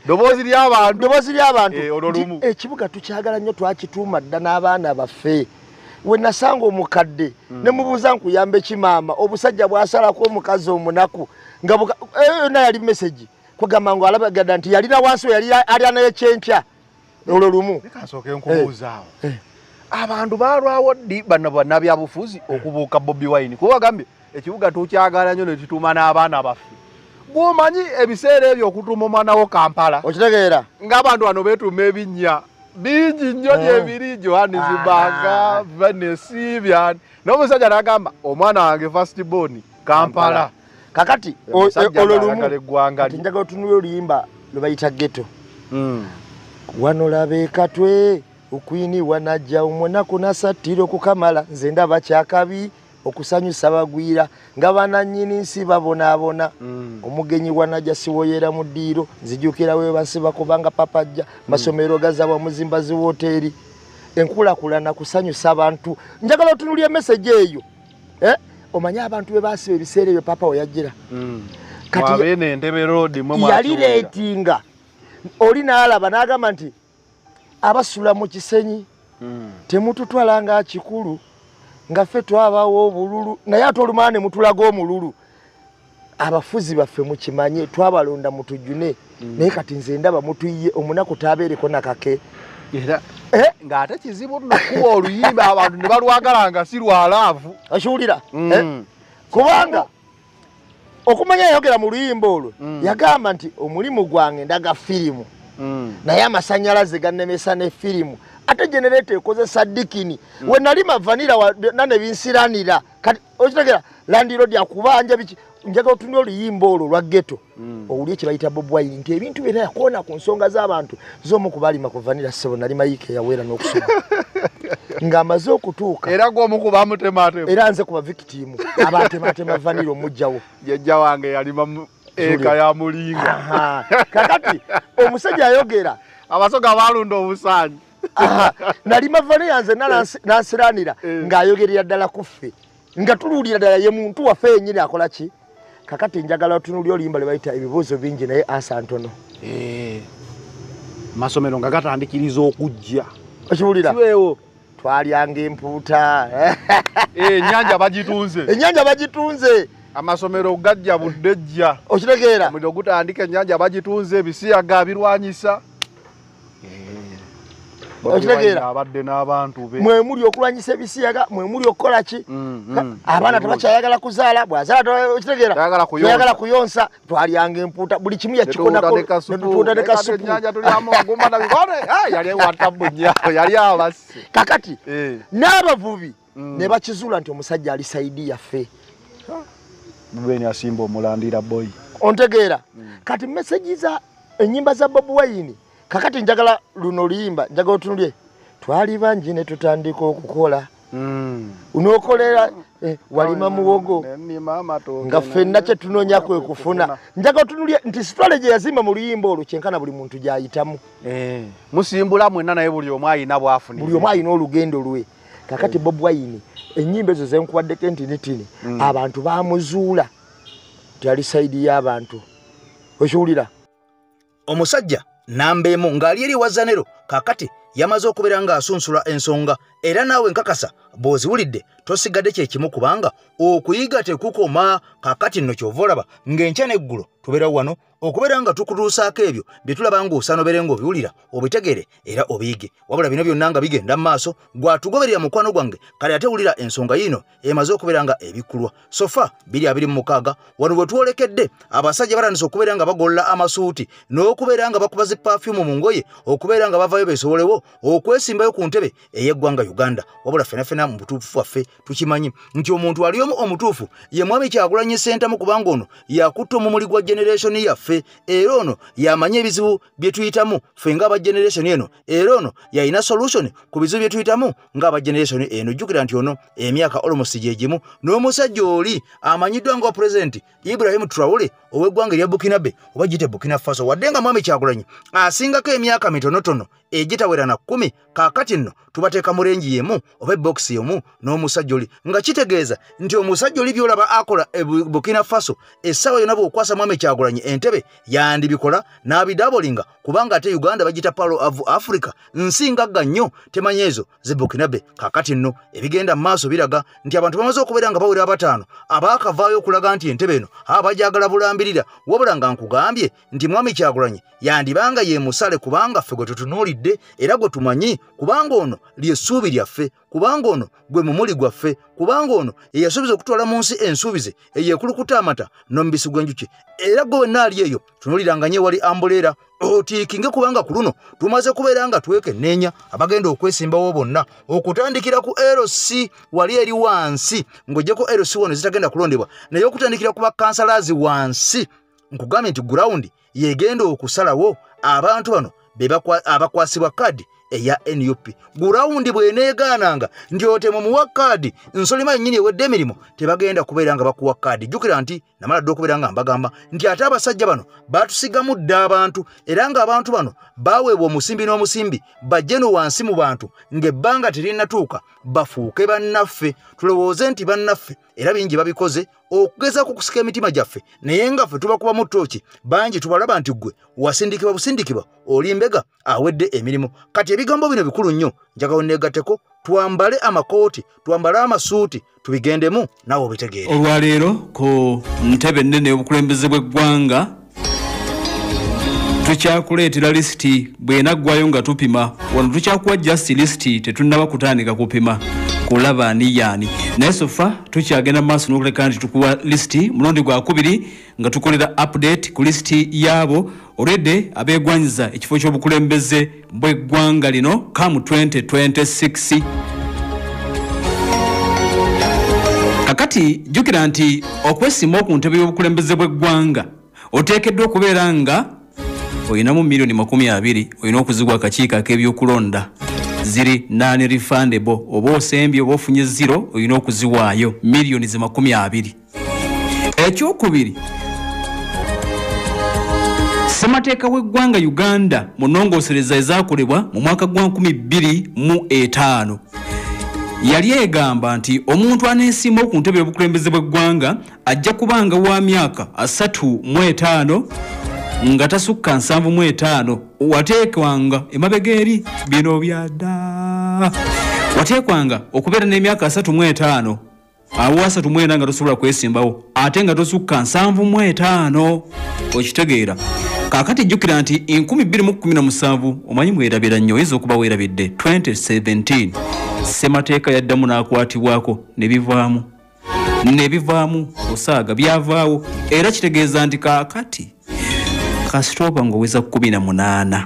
ddoboozi ly'abantu, ddoboozi ly'abantu. Ekibuga tukyagala nnyo, twakituuma dda n'abaana baffe. We nasanga omukadde ne mubuuza nkuyambe ki maama, obusajja bwasalako omukazi omunaku nga yonna yali message kwegamba ngu alabagada nti yalina wansi we yali alya naye kyenkya olwo lumu. Leka nsooke nkubuuzaawo, abantu balwawo ddi bano bannabyabufuzi okubuuka Bobi Wine? Kuba bagambye ekibuga tukyagala nnyo ne tutuuma n'abaana baffe. Bw'omanyi ebiseera ebyo okutuuma omwana wo Kampala, okitegeera ng'abantu bano beetuuma ebinnya bingi nnyo gyebiri, Johannesburg, Venice, byani. N'omusajja n'agamba omwana wange first born Kampala. Kakati olwo lumu kati njagala otunule oluyimba lwe bayita ghetto. Wano laba ekatwe okwini wanajja omunaku nasattira okukamala, nze ndaba kyakabi okusanyusa bagwira nga banannyini nsi babonaabona. Omugenyi wanajja siwoyera mu ddiiro, nzijukira we bansiba kubanga papajja masomero gazabwa muzimba zi woteeri. Enkulaakulana kusanyusa abantu. Njagala otunulye message eyo, omanye abantu be baasiba ebiseera ebyo papa we yajjira. Kati yali reetinga Oli n'alaba n'agamba nti abasula mu Kisenyi temututwala nga kikulu nga ffe twabawo obululu, naye ate olumala ne mutulaga omululu. Abafuzi baffe mukimanye twabalonda mutujune, naye kati nze ndaba mutuyiye omunaku tabeereko nakake. Era ng'ate kizibu nno kuba oluyimba abantu ne balwagala nga si lwa laavu. Okiwulira? Kubanga okumanya yayogera mu luyimba olwo, yagamba nti omulimu gwange ndaga firimu, naye amasannyalaze gannemesa ne firimu, ate genereeta ekozesa dikini. We nalima vanira nane binsiranira. Kati okitegera landiroodi akubanja biki. Njagala otunule oluyimba olwo lwa ghetto, owulire kye bayita Bobi Wine nti ebintu byonna yakoona ku nsonga z'abantu z'omu ku baalima ku vanira. Ssebo nalima yiika eyaweera n'okusoma ng'amaze okutuuka, era gw'omu ku bamutematema, era nze ku bavikitiimu abatematema vanira omuggyawo. Jjajja wange yalima eka ya Mulinga. Kakati omusajja ayogera Abasoga balunda obusaanyi. Nalima vanira nze nansiranira ng'ayogerera ddala ku ffe, nga tuluulira ddala ye muntu waffe yennyini akola ki. Kakati njagala otunulire oluyimba lwe bayita ebibuuzo bingi naye ansa ntono. Masomero nga gatandikiriza okujja. Okiwulira? Twalyanga empuuta. Ennyanja bagitunze. Ennyanja bagitunze. Amasomero gajja buddejja. Okitegeera? Omuliro gutandika, ennyanja bagitunze, ebisiyaga birwanyisa. Okitegeera? Abadde n'abantu be. Mwe muli okulwanyisa ebisiyaga, mwe muli okukola ki? Abaana tebakyayagala kuzaala, bw'azaala okitegeera? Tayagala kuyonsa. Twalyanga empuuta, buli kimu yakikonako, ne tutuuta ne kasupu. Ennyanja tulyamu magumba na bikone. Yali watabbu nnyo, yali abasi. Kakati n'abavubi ne bakizuula nti omusajja ali sayidi yaffe. Bweni asimba omulandira boy. Ontegeera? Kati message za ennyimba za Bobi Wine. Kakati njagala luno oluyimba, njagala otunulye. Twali bangi ne tutandika okukola. Unookolera walima muwogo nga ffenna kye tunoonya kwe kufuna. Njagala otunulye nti strategy yazimba mu luyimba olwo kyenkana buli muntu gy'ayitamu. Musimbula mwenna naye buli omu ayina bw'afunira. Buli omu ayina olugendo lwe. Kakati Bobi Wine ennyimba ezo ze nkuwaddeko entinitini, abantu baamuzuula nti ali sayidi y'abantu. Okiwulira? Omusajja namba emu ng'ali eri Wazanero kakati yamaze okubeera ng'asunsula ensonga, era naawe nkakasa bw'oziwulidde tosigadde kye kimu, kubanga okuyiga tekukoma. Kakati nno ky'ova olaba ng'enkya n'eggulo tubeerawo wano okubeera nga tukutuusaako ebyo bye tulaba ng'osaana obeere ng'obiwulira obitegeere era obiyige. Wabula bino byonna nga bigenda mu maaso, gwatugoberera mukwano gwange, kale ate wulira ensonga yiino emaze okubeera nga ebikkulwa. Sofa 2026 wano bwe twolekedde abasajja batandise okubeera nga bagolola amasuuti n'okubeera nga bakuba zi perfume mu ngoye okubeera nga bavayo beesobolewo okwesimbayo ku ntebe ey'eggwanga Uganda. Wabula ffena ffena mu butuufu bwaffe tukimanyi nti omuntu ali omu omutuufu ye Mwami Kyagulanyi Ssentamu, kubanga ono yakutta omumuli gwa generation yaffe, era ono yamanya ebizibu bye tuyitamu ffe ng'aba generation eno, era ono yalina solution ku bizibu bye tuyitamu ng'aba generation eno. Jjukira nti ono emyaka almost gye gimu n'omusajja oli amanyiddwa nga President Ibrahim Traore ow'eggwanga erya Burkinabe oba giyite Burkina Faso. Wadde nga Mwami Kyagulanyi asingako emyaka mitonotono egitawera na 10, kaakati nno tubateeka mu rengi y'emu oba ebokisi y'emu n'omusajja oli, nga kitegeeza nti omusajja oli by'olaba akola e Burkina Faso essaawa yonna bw'okwasa Mwami Kyagulanyi entebe yandibikola n'abidabolinga, kubanga ate Uganda bagiyita Pearl of Africa, nsi ngagga nnyo temanyi ezo ze Burkinabe. Kaakati nno ebigenda mu maaso biraga nti abantu bamaze okubeera nga bawera abataano abaakavaayo okulaga nti entebe eno abajagala bulambirira. Wabula nga nkugambye nti Mwami Kyagulanyi yandibanga ye musale, kubanga ffe gwe tutunuulidde era gwe tumanyi, kubanga ono ly'essuubi lyaffe, kubanga ono gwe mumuli gwaffe, kubanga ono eyasuubiza okutwala mu nsi ensuubize eyekulukuta amata n'omubisi gw'enjuki. Era gwe wenna ali eyo tunuuliranga nnyo ewali ambuleera otiikinge, kubanga ku luno tumaze kubeera nga twekenneenya abagenda okwesimbawo bonna okutandikira ku LC wali eri wansi, ng'oggyeko LC wano zitagenda kulondebwa, naye okutandikira ku bakkansalaazi wansi. Nkugambye nti gurawundi yegenda okusalawo abantu bano abakwasibwa kadi eya NUP. Gurawundi bw'eneegaananga nti otemumuwa kaadi nsolima yennyini ewedde emirimu, tebagenda kubeera nga bakuwa kaadi. Jjukira nti namala dda okubeera nga mbagamba nti ate abasajja bano baatusigamu dda abantu, era ng'abantu bano baaweebwa omusimbi n'omusimbi bajje no wansi mu bantu ng'ebbanga terinnatuuka bafuuke bannaffe. Tulowooze nti bannaffe, era bingi babikoze okugezaako okusika emitima gyaffe, naye nga ffe tubakubamu ttooki. Bangi tubalaba nti ggwe wasindikibwa busindikibwa, oli mbega awedde emirimu. Kati ebigambo bino bikulu nnyo, njagala neegatteko, twambale amakooti, twambale amasuuti, tubigendemu naawe obitegeere. Olwaleero ku ntebe ennene y'obukulembeze bw'eggwanga tukyakuleetera lisiti bw'enaggwayo nga tupima. Wano tukyakuwa just lisiti, tetunnaba kutandika kupima kulaba ani yaani, naye sofa tukyagenda mu maaso n'okuleka nti tukuwa lisiti mulundi gwa kubiri nga tukolera update ku lisiti yaabo already abeegwanyiza ekifo ky'obukulembeze bw'eggwanga lino kamu 2026. Kakati jjukira nti okwesimba ku ntebe y'obukulembeze bw'eggwanga oteekeddwa okubeera nga olinamu miliyoni 20 olina okuzigwa akakiiko ak'ebyokulonda ziri non refundable, oba osembye oba ofunye zero olina okuziwaayo miliyoni 20. Ekyokubiri, ssemateeka w'eggwanga Uganda mu nnongoosereza ezaakolebwa mu mwaka gwa 2005 yali egamba nti omuntu aneesimba ku ntebe y'obukulembeze bw'eggwanga ajja kubanga wa myaka 35 nga tasukka 75. Wateekwanga emabega eri bino byadda, wateekwanga okubeera n'emyaka 35 awo 34 nga tosobola kwesimbawo ate nga tosukka 75. Okitegeera? Kaakati jjukira nti 2017 omanyi mwerabira nnyo, oyinza okuba weerabidde 2017 ssemateeka yaddamu n'akwatibwako ne bivaamu osaaga byavaawo. Era kitegeeza nti kaakati kasita oba ng'oweza 18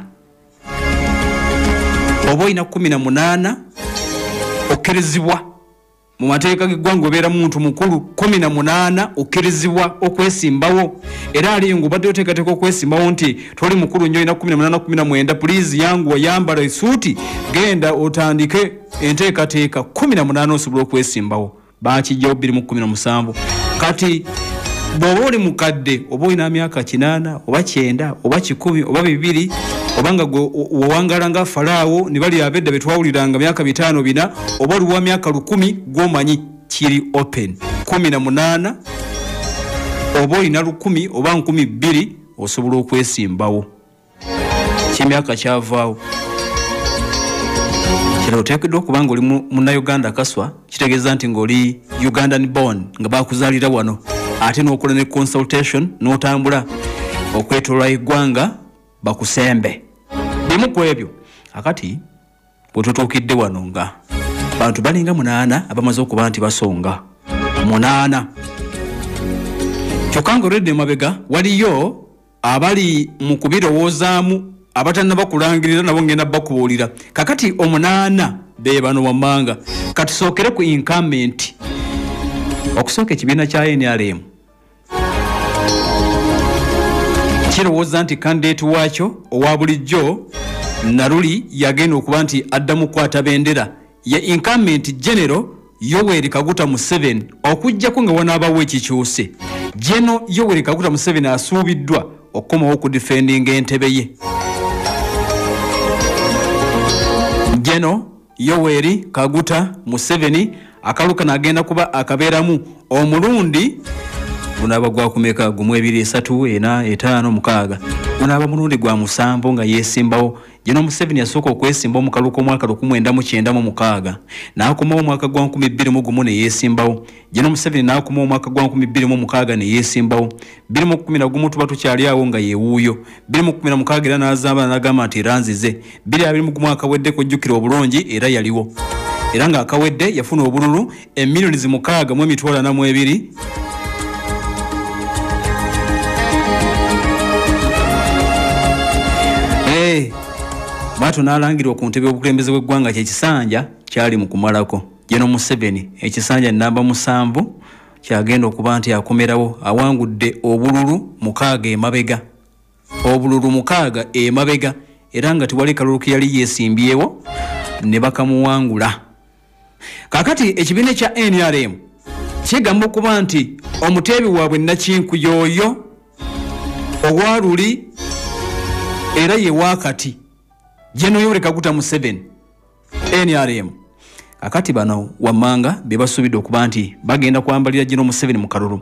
oba olina 18 okkirizibwa mu mateeka g'eggwanga obeera muntu mukulu. 18 okkirizibwa okwesimbawo, era aliyo ng'obadde oteekateeka okwesimbawo nti toli mukulu nnyo, olina 18 19, please yanguwa, yambala esuuti, genda otandike enteekateeka. 18 osobola okwesimbawo, bakijjawo 2017. Kati bw'oba oli mukadde, oba olina myaka 80 oba 90 oba 100 oba 200, oba nga gwe wowangala nga Falaawo ne bali abedda be twawuliranga myaka 5 4, oba oli wa myaka 1000, gw'omanyi kiri open. 18 oba olina 1000 oba 2000 osobola okwesimbawo. Kyemyaka kyavaawo. Kino oteekeddwa okuba nga oli munnayuganda kaswa, kitegeeza nti ng'oli Ugandan born, nga bakuzaalira wano, ate n'okola ne consultation n'otambula okwetoloola eggwanga bakusembe. Bimu ku ebyo. Akati bwe tutuukidde wano nga bantu balinga 8 abamaze okuba nti basonga 8, kyokka nga olwedde emabega waliyo abali mu kubirowoozaamu abatannaba kulangirira, nabo ngenda bakubuulira. Kakati 8 be bano wammanga. Katusookere ku incumbent. Okusooka, ekibiina kya NRM kirowooza nti candidate waakyo owa bulijjo naluli yagenda okuba nti addamu kukwata bendera ye incumbent General Yoweri Kaguta Museveni, okuggyako nga wanaabawo ekikyuse. General Yoweri Kaguta Museveni asuubiddwa okukomawo okudefendinga entebe ye. General Yoweri Kaguta Museveni akaluka n'agenda kuba akabeeramu omulundi gunaaba gwakumeka? 1, 2, 3, 4, 5, 6, gunaaba mulundi gwa 7 nga yeesimbawo. General Museveni yasooka okwesimba mu kalulu k'omwaka 1996, n'akomawo omwaka gwa 2001 ne yeesimbawo. General Museveni n'akomawo omwaka gwa 2006 ne yeesimbawo. 2011 tuba tukyali awo nga yeewuuyo. 2016 era n'azaaba n'agamba nti era nzize. 2021 akawedde kujjukira obulungi era yaliwo, era ng'akawedde yafuna obululu emiliyoni 6,042. Bw'atyo n'alangirwa ku ntebe y'obukulembeze bw'eggwanga. Kyekisanja kyali mu kumalako General Museveni ekisanja namba 7 kyagenda okuba nti akomerawo. Awangudde obululu 6 emabega, obululu 6 emabega. era nga tewali kalulu ke yali yeesimbyewo ne bakamuwangula. Kaakati ekibiina kya NRM kigamba okuba nti omuteebi waabwe Nakinku y'oyo owa luli era ye waakati General Yoweri Kaguta Museveni, NRM. Kakati bano wammanga be basuubidde okuba nti bagenda kwambalira General Museveni mu kalulu.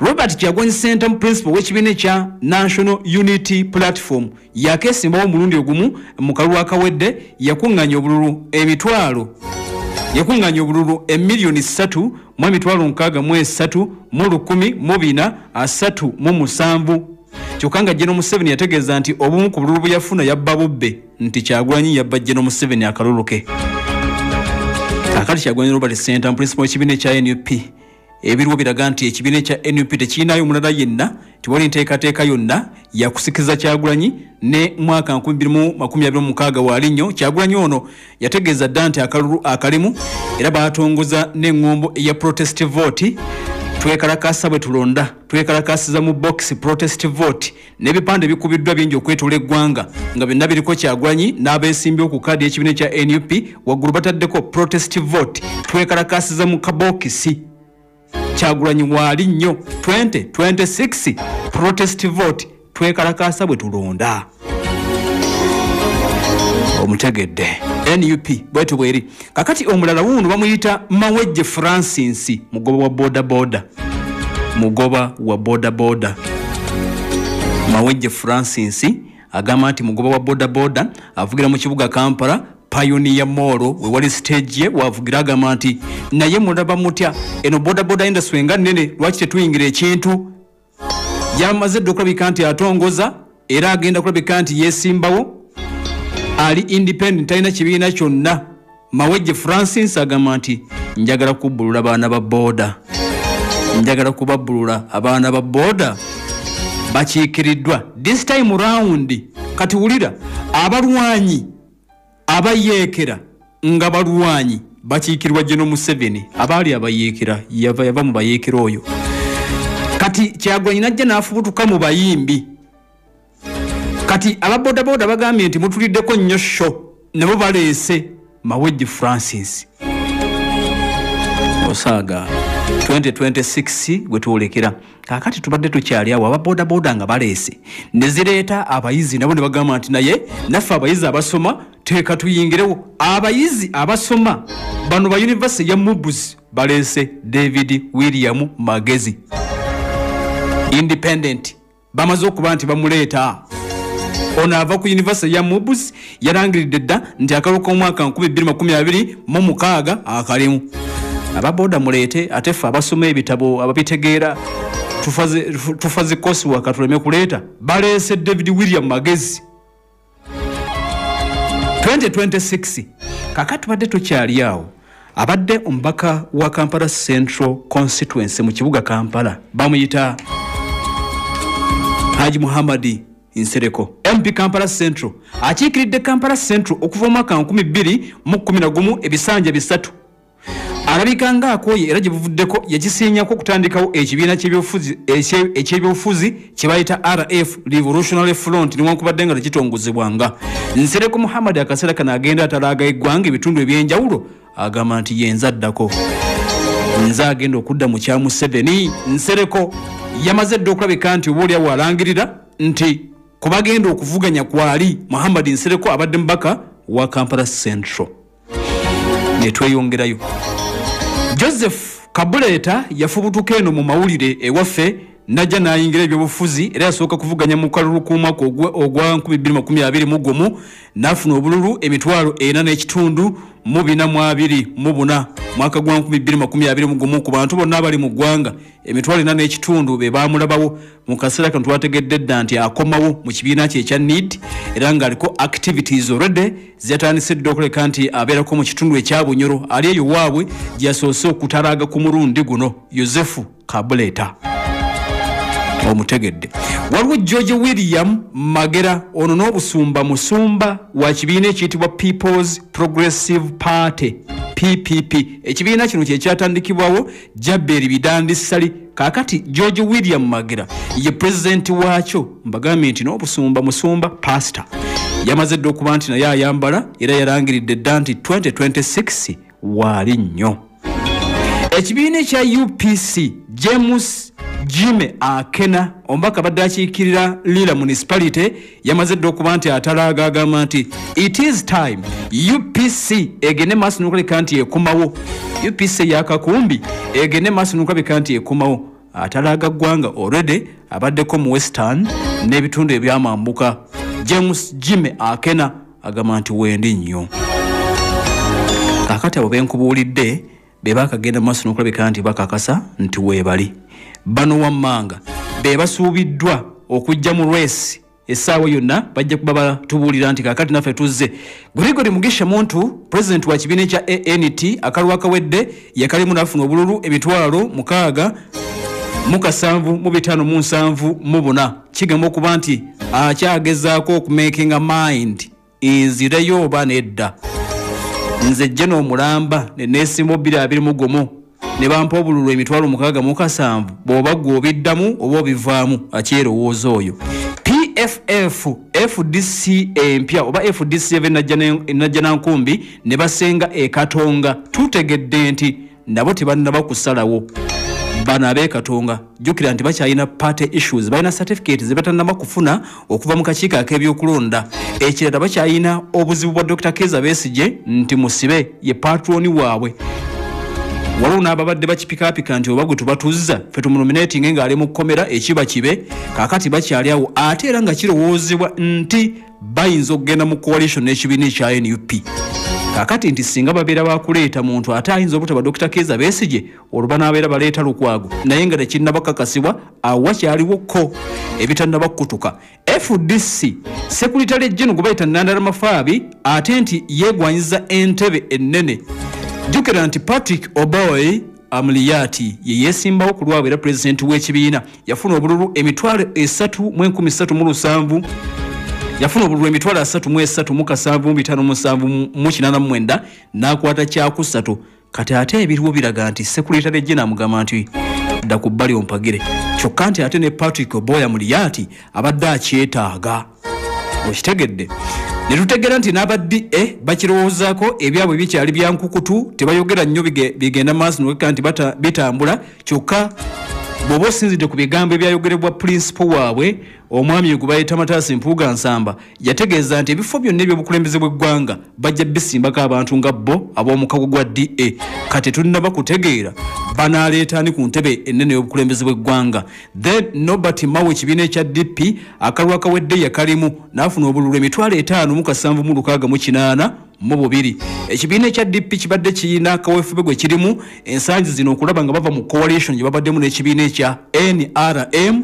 Robert Kyagulanyi Ssentamu, principal w'ekibiina ekya National Unity Platform, yakeesimbawo omulundi ogumu mu kalulu akawedde, yakuŋŋaanya obululu 3,663,437. Kyokka nga General Museveni yategeeza nti obumu ku bululu bwe yafuna yabba bubbe, nti Kyagulanyi yabba General Museveni akalulu ke. Kaakati Kyagulanyi Robert Ssentamu, principal w'ekibiina ekya NUP, ebiriwo biraga nti ekibiina ekya NUP tekirinayo omulala yenna, tewali nteekateeka yonna yakusikiza Kyagulanyi ne mwaka 2026 waali nnyo. Kyagulanyi ono yategeeza dda nti akalulu akalimu, era baatongoza n'eŋŋombo eya protest vote. Twekalakasa bwe tulonda, twekalakasiza mu box protest vote, n'ebipande bikubiddwa bingi okwetoola eggwanga nga byonna biriko Kyagulanyi n'abeesimbyewo ku kaadi y'ekibiina ekya NUP. Waggulu bataddeko protest vote, twekalakasiza mu kabokisi, Kyagulanyi waali nnyo 2026 protest vote, twekalakasa bwe tulonda. Omutegedde NUP bwetyo bweri. Kakati omulala wuno bamuyita Mawejje Francis, mugoba wa boda boda, mugoba wa boda boda. Mawejje Francis agamba nti mugoba wa boda boda avugira mu kibuga Kampala, Pioneer Mall we wali stage ye wavugira. Agamba nti naye mulaba mutya eno boda boda industry nga nnene, lwaki tetuyingira ekintu? Yamaze dda okulabika nti atongoza era agenda kulabika nti yeesimbawo, ali independent, talina kibiina kyonna. Mawejje Francis agamba nti njagala kubbulula baana ba boda, njagala kubabbulula abaana ba boda bakiikiriddwa this time round. Kati wulira, abalwanyi abayeekera nga balwanyi bakiikirirwa General Museveni, abaali abayeekera yava mu bayeekera oyo. Kati Kyagulanyi najja n'afubutuka mu bayimbi. Kati ababodaboda bagambye nti mutuliddeko nnyo sho, nabo baleese Mawejje Francis. Osaaga 2026 gwe tuwolekera. Kaakati tubadde tukyali awo, ababodaboda nga baleese ne zireeta abayizi, nabo ne bagamba nti naye naffe abayizi abasoma teeka tuyingirewo. Abayizi abasoma bano ba University ya Mubuzi baleese David William Magezi, independent, bamaze okuba nti bamuleeta. Ono ava ku University ya Mubuzi, yalangiridde dda nti akalulu k'omwaka 2026 akalimu. Ababoda muleete, ate ffe abasoma ebitabo ababitegeera tufaze kosiwaka tuleme kuleeta. Baleese David William Magezi 2026. Kakati tubadde tukyali awo, abadde omubaka wa Kampala Central Constituency mu kibuga Kampala bamuyita Haji Muhammad Nsereko, MP Kampala Central, akiikiridde Kampala Central okuva omwaka 2011 ebisanja 3. Alabika nga akooye era gye buvuddeko yakisiinyako okutandikawo ekibiina ekyebyobufuzi kye bayita RF, Revolutionary Front, newankubadde nga tekitongozebwanga. Nsereko Muhammad akaseera kano agenda atalaaga eggwanga ebitundu ebyenjawulo, agamba nti yenza addako, nze agenda okudda mu kya Museveni. Nsereko yamaze dda okulabika nti oba oliawo alangirira nti kubagenda okuvuganya kwali Muhammad Nsereko abadde mubaka wa Kampala Central. Ne tweyongerayo, Joseph Kabuleta yafubutuka eno mu mawulire ewaffe najja n'ayingira ebyobufuzi, era yasooka kuvuganya mu kalulu k'omwaka ogwa 2021 n'afuna obululu 4,524 mwaka gwa 2021. Ku bantu bonna abali mu ggwanga 4,500 be baamulabawo. Mu kaseera kano twategedde dda nti akomawo mu kibiina kye ekya NEED, era ng'aliko activities already ziyatandise dda okuleka nti abeerako mu kitundu ekya Bunyoro, ali eyo waabwe gye yasoose okutalaaga ku mulundi guno. Yosefu Kabuleta omutegedde. Waliwo George William Magera, ono n'obusumba musumba wa kibiina ekiyitibwa People's Progressive Party, PPP. Ekibiina kino kye kyatandikibwawo Jaberi Bidandi Ssali. Kaakati George William Magera ye pulezidenti waakyo. Mbagambye nti n'obusumba musumba pastor, Yamaze dda okuba nti naye ayambala era yalangiridde dda nti 2026 waali nnyo. Ekibiina ekya UPC, James Jime Akena, omubaka abadde akiikirira Lira Municipality, yamaze dda okuba nti atalaaga, agamba nti it is time UPC egende maaso n'okulabika nti ekomawo. UPC yakakumbi egende maaso n'okulabika nti ekomawo. Atalaaga ggwanga already abaddeko mu Western n'ebitundu ebyamambuka. James Jime Akena agamba nti wendi nnyo. Kaakati abo benkubuulidde be baakagenda mu maaso n'okulabika nti bakakasa nti weebali. Bano wammanga be basuubiddwa okujja mu race essaawa yonna, bajja kuba batubuulira nti kaakati naffe tuzze. Gregory Mugisha Muntu, pulezidenti wa kibiina ekya ANT, akalulu akawedde yakalimu n'afuna obululu 6,77574. Kigamba okuba nti akyagezaako okumakinga mind nzireyo oba nedda. Nze jje n'omulamba ne neesimba 2021 ne bampa obululu 6,067, bw'oba ggwe obiddamu oba obivaamu, akyerowooza oyo. PFF, FDC empya oba FDC Najjanankumbi ne basenga e Katonga, tutegedde nti nabo tebannaba kusalawo. Bano ab'e Katonga jjukira nti bakyalina party issues, balina certificate ze batannaba kufuna okuva mu kakiiko ak'ebyokulonda. Ekirala bakyalina obuzibu bwa Dr. Kizza Besigye nti musibe ye patroni waabwe. Waliwo n'ababadde bakipikaapika nti oba gwe tubatuzza ffe tumunominatinge ng'ali mu kkomera ekiba kibe. Kaakati bakyali awo, ate era nga kirowoozebwa nti bayinza okugenda mu coalition n'ekibiina ekya NUP. Kaakati nti singa babeera bakuleeta muntu ate ayinza obutaba Dr. Kizza Besigye, olwo banaabeera baleeta Lukwago, naye nga tekinnabakakasibwa, awo wakyaliwo ko ebitannaba kukutuka. FDC Secretary General gwe bayita Nandala Mafaabi ate nti yeegwanyiza entebe ennene. Jjukira nti Patrick Oboy Amuriat ye yeesimbawo ku lwabwe era pulezidenti w'ekibiina, yafuna obululu 3,337, yafuna obululu 3,337,589 n'akwata kyakusatu. Kati ate ebiriwo biraga nti Secretary General amugamba nti dda ku bbali ompagire, kyokka nti ate ne Patrick Oboy Amuriat abadde akyetaaga. Okitegedde? Ne tutegeera nti n'aba DA bakirowoozaako, ebyabwe bikyali bya nkukutu, tebayogera nnyo bigenda maaso n'okulabika nti bitambula. Kyokka bw'oba osinzidde ku bigambo ebyayogerebwa principal waabwe omwami gwe bayita Mathias Mpuuga Nsamba, yategeeza nti ebifo byonna eby'obukulembeze bw'eggwanga bajja bisimbako abantu nga bo ab'omukago gwa DA. Kati tunnaba kutegeera banaaleeta ani ku ntebe ennene y'obukulembeze bw'eggwanga. Then Norbert Mao, ekibiina ekya DP, akalulu akawedde yakalimu n'afuna obululu 5,768. Ekibiina ekya DP kibadde kiyina kaweefube gwe kirimu ensangi zino okulaba nga bava mu coalition gye babaddemu n'ekibiina ekya NRM,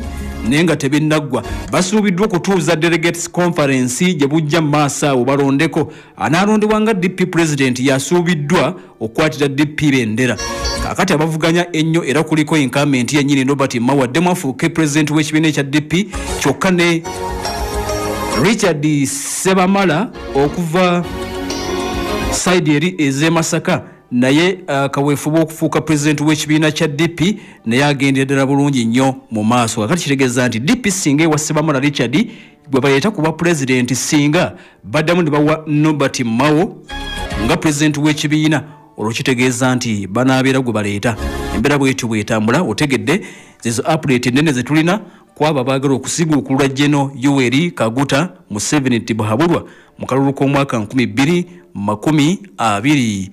naye nga tebinnaggwa. Basuubiddwa okutuuza delegates conference gye bujja mu maaso awo balondeko anaalondebwa nga DP president yasuubiddwa okukwatira DP bendera. Kaakati abavuganya ennyo era kuliko incumbent yennyini Norbert Mao addemu afuuke president w'ekibiina ekya DP, kyokka ne Richard Sebamala okuva side eri ez'e Masaka naye kaweefube okufuuka president w'ekibiina kya DP naye agendera ddala bulungi nnyo mu maaso. Kaakati kitegeeza nti DP singa ewa Sebamala Richard gwe baleeta kuba president, singa baddamu ne bawa Norbert Mao nga president w'ekibiina, olwo kitegeeza nti banaabeera gwe baleeta. Embeera bwetyo bwetambula. Otegedde zezo update ennene ze tulina kwabo abaagala okusiguukulula General Yoweri Kaguta Museveni Tibuhaburwa mu kalulu k'omwaka 2026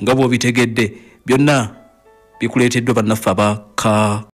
nga bw'obitegedde byonna bikuleeteddwa bannaffe aba